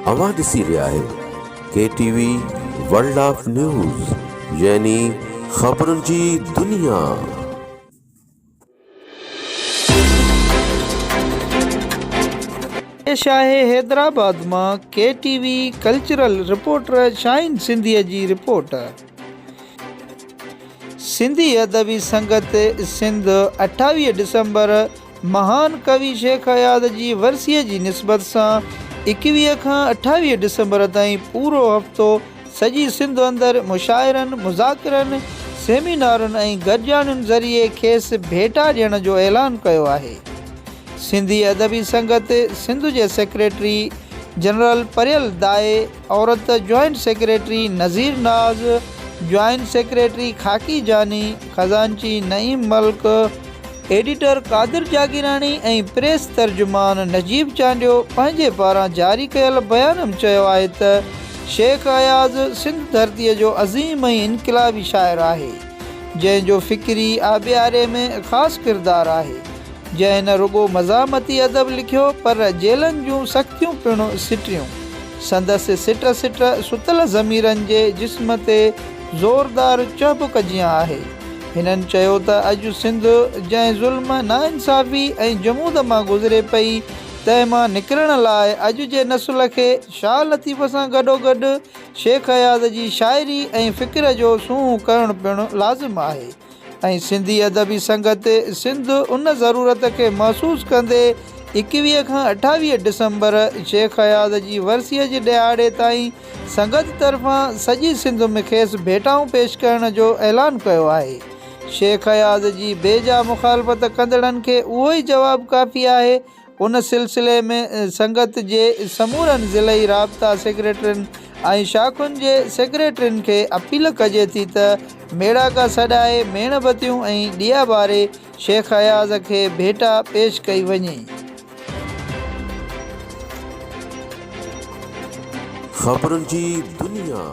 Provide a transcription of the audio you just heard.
اوهان ڏسي رهيا آهيو K T V world of news يعني خبرن جي دنيا. پيش آهي حيدرآباد مان K T V cultural reporter Shaheen Sindhi جي رپورٽ. سنڌي ادبي سنگت سنڌ 28 ڊسمبر مهان ڪوي شيخ اياز جي ورسيء جي نسبت سان 21 کان 28 ڊسمبر تائين پورو هفتو سڄي سنڌ اندر مشاعرن، مذاڪرن، سيمينارن ۽ گڏجاڻين ذريعي کيس ڀيٽا ڏيڻ جو اعلان ڪيو آهي. سنڌي ادبي سنگت سنڌ جي سيڪريٽري جنرل پريل دائي، عورت joint secretary Nazir Naz, joint secretary Khaki Jani, خزانچي نعيم ملڪ، ايڊيٽر قادر جاگيراڻي ۽ پريس ترجمان نجيب چانڊيو پنهنجي پاران جاري ڪيل بيان م چيو آهي ته شيخ اياز سنڌ ڌرتيء جو عظيم ۽ انقلابي شاعر آهي جنهن جو فڪري آبياري ۾ خاص ڪردار آهي جنهن نه رڳو مزاحمتي ادب لکيو پر جيلن جون سختيون پڻ سٽيون سندس سٽ سٽ ستل ضميرن جي جسم تي زوردار چهبڪ جيان آهي. هنن چيو ته اڄ سنڌ جنهن ظلم، ناانصافي ۽ جمود مان گذري پئي، تنهن مان نڪرڻ لاء اڄ جي نسل کي شاهه لطيف سان گڏوگڏ شيخ اياز جي شاعري ۽ فڪر جو سونهون ڪرڻ پڻ لازم آهي ۽ سنڌي ادبي سنگت سنڌ ان ضرورت کي محسوس ڪندي 21 کان 28 ڊسمبر شيخ اياز جي ورسيء جي ڏهاڙي تائين سنگت طرفان سڄي سنڌ ۾ کيس ڀيٽائون پيش ڪرڻ جو اعلان ڪيو آهي. شيخ اياز جي بي جا مخالفت ڪندڙن کي اهو ئي جواب ڪافي آهي. ان سلسلي ۾ سنگت جي سمورن ضلعي رابطا سيڪريٽرين ۽ شاخن جي سيڪريٽرين کي اپيل ڪجي ٿي ته ميڙاڪا سڏائي ميڻ بتيون ۽ ڏيئا ٻاري شيخ اياز کي ڀيٽا پيش ڪئي وڃي. خبرن جي دنيا.